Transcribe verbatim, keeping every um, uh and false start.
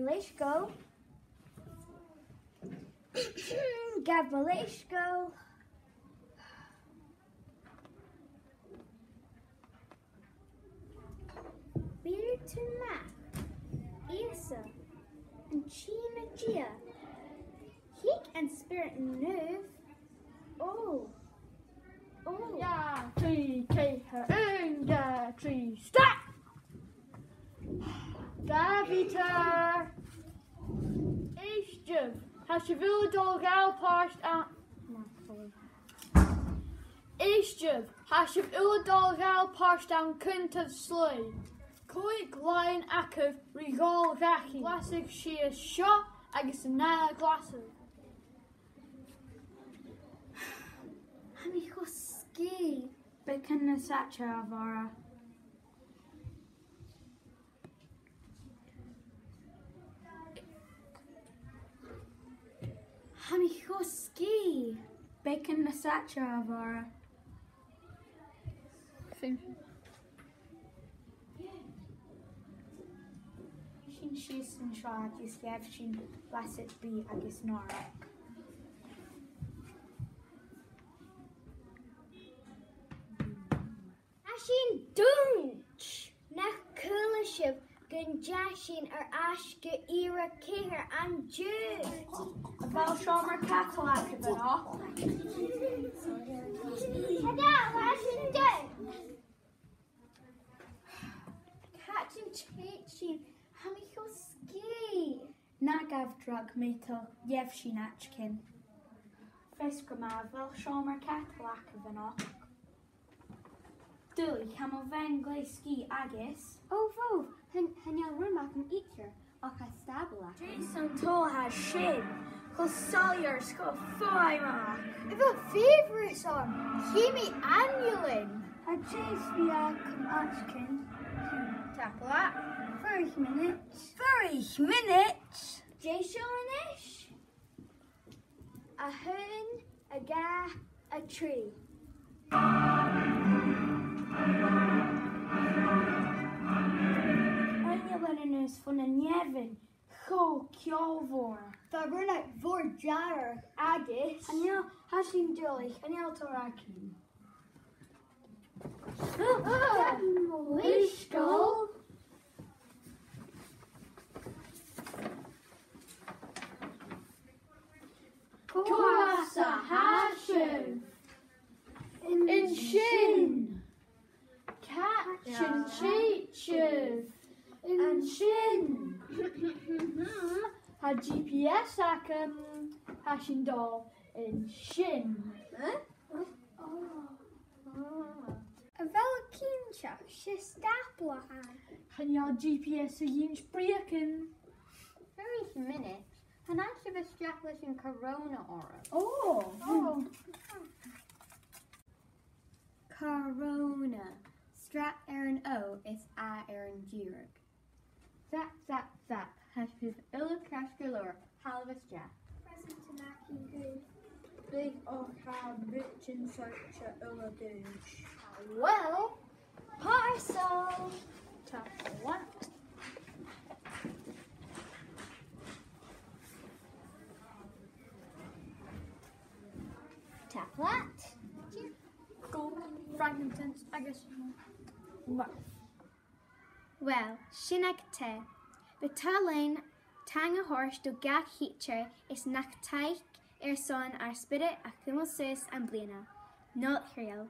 Leisgeul. Gabh mo leisgeul. Bidh tu math. Ìosa, an t-Sìona Dia. Thig an Spiorad Naomh. Ò. Ò. Dhà, trì, ceithir, aon, dhà, trì, stop! Dà mheatair. Èistibh, tha sibh uile a' dol a ghabhail pàirt ann. Èistibh, tha sibh uile a' dol a ghabhail pàirt ann an cunntas-slaigh. Còig làithean agaibh ri dhol dhachaigh. Glasadh sìos seo agus an ath ghlasadh. Tha mi cho sgìth. Beagan nas fhaide, a Mhòrag. Tha mi cho sgìth. Beagan nas fhaide, a Mhòrag. Sin. Sin sìos an seo agus gheibh sinn blasad bìdh agus nàrach. Tha sinn dùinte! Nach cuala sibh gun deach sinn air ais gu ìre ceithir an-diugh? A bheil seòmar-cadail agaibh a-nochd? Tha, tha sinn dùinte! Càit an tèid sinn? Tha mi cho sgìth! Na gabh dragh, Mèatal, gheibh sinn aitchinn. Feasgar math, a bheil seòmar-cadail agaibh a-nochd? Duilich, tha mo bhean glè sgìth agus... Ò, bhò, chan, chan eil rùm agam idir, ach tha stàball agam. Dè 'son an toll a tha sin? Cho soilleir 's cho fo-mhàireach. A bheil fiabhras ann? Chì mi ainglean. Tha deas bhith agam aitchinn. Tapadh leat. Fuirich mionaid. Fuirich mionaid. Deiseil a-nis? A h-aon, a dhà, a trì. Ainglean a-nis fon an abhainn, cho ceòlmhor. Tha rionnag mhòr dearg agus... Chan eil, tha sinn duilich, chan eil tòrr againn. Leisgeul. Cò às a tha sibh? An sin. Càit an tèid sibh? An sin. Tha G P S agam. Tha sinn a' dol an sin. Huh? Oh. Oh. A bheil thu cinnteach, 's e stàball a th' ann? Chan eil G P S ag innse breugan. Fuirich mionaid, chan fhaigh sibh a-steach leis an Corona orra. Oh. Oh. Corona. Strap air an O is A air an dìreadh. Zap, zap, zap. Tha sibh uile ceart gu leòr. Thalla a-steach. Present an ath-ghaoth. Bidh, och, tha rudeigin soilleir uile dhuibh. Well, parcel. Tapadh leat. Tapadh leat. Gold, frankincense agus myrrh. Well, sin agaibh e. Bu toil leinn taing a thoirt do gach tidsear is nach taic airson ar spiorad a chumail suas am-bliadhna. Nollaig Ghreadh.